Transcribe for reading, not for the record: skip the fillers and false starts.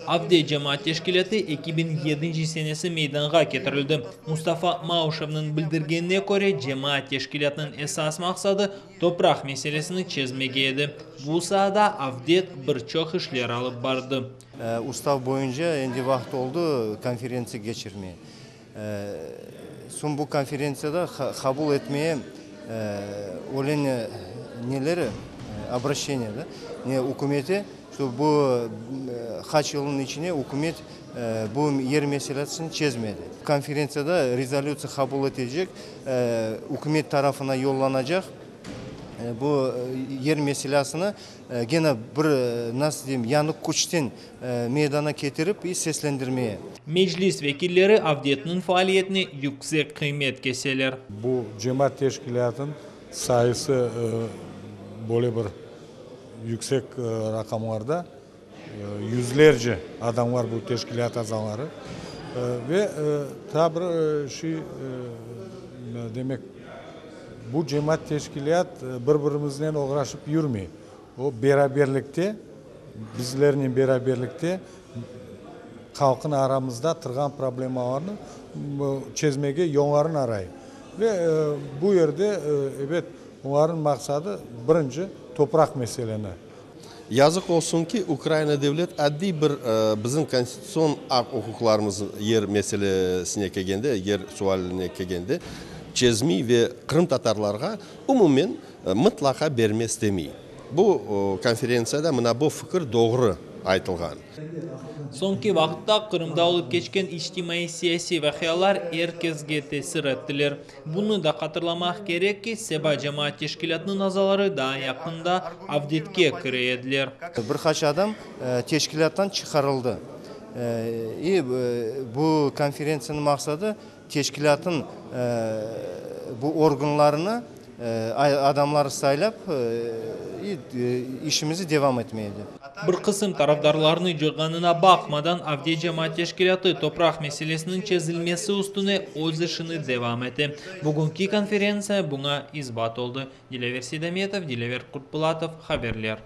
Avdet cemaat teşkilâtı 2007 senesi meydanğa ketirildi. Mustafa Mauşevniñ bildirgenine köre, cemaat teşkilâtınıñ esas maqsadı topraq meselesini çezmege edi. Bu saada Avdet bir çoq işler alıp bardı. Ustav boyunca endi vaqıt oldı konferentsiya keçirmeye. Soñ bu konferentsiyada qabul etmeye öyle neleri, obraşçeniye da, ne ükümete, şto bu qaç yılnıñ içine ükümet bu yer meselesini çezmedi. Konferentsiyada rezolütsiya qabul etecek, ükümet tarafına yollanacaq, bu yer meselesini gene bir, nasıl deyim, yañı küçten meydana ketirip i seslendirmeye. Meclis vekilleri Avdetniñ faaliyetine yüksek qıymet keseler. Bu cemaat teşkilâtınıñ sayısı böyle bir yüksek raqamlarda, yüzlerce adamlar bu teşkilât azaları ve taa bir şey, demek, bu cemaat teşkilât bir-birimiznen oğraşıp yürmey, o beraberlikte, bizlernen beraberlikte halqnıñ aramızda turğan problemalarnı çezmege yollarını aray. Ve bu yerde, ebet, olarnıñ maqsadı birinci topraq meseleni. Yazıq olsun ki, Ukraina devlet addiy bir bizim konstitutsion aq-uquqlarımız yer meselesine kelgende, yer sualine kelgende çezmey ve qırımtatarlarğa umumen mıtlaqa berme istemey. Bu konferentsiyada mına bu fikir doğru aytılğan. Soñki vaqıtta Qırımda olıp keçken içtimaiy-siyasiy vaqialar er kesge tesir ettiler. Bunı da hatırlamaq kerek ki, Seba cemaat teşkilâtınıñ azaları daa yaqında Avdetke kire ediler. Bir qaç adam teşkilâttan çıqarıldı. İ bu konferentsiyanıñ maqsadı teşkilâtnıñ bu organlarını adamlar saylap işimizi devam etmey edi. Bir qısım tarafdarlarını coyğanına baqmadan, Avdet cemaat teşkilâtı topraq meselesiniñ çezilmesi üstüne öz işini devam ete. Bugünki konferentsiya buña isbat oldı. Dilâver Seydametov, Dilâver Qurtpulatov, haberler.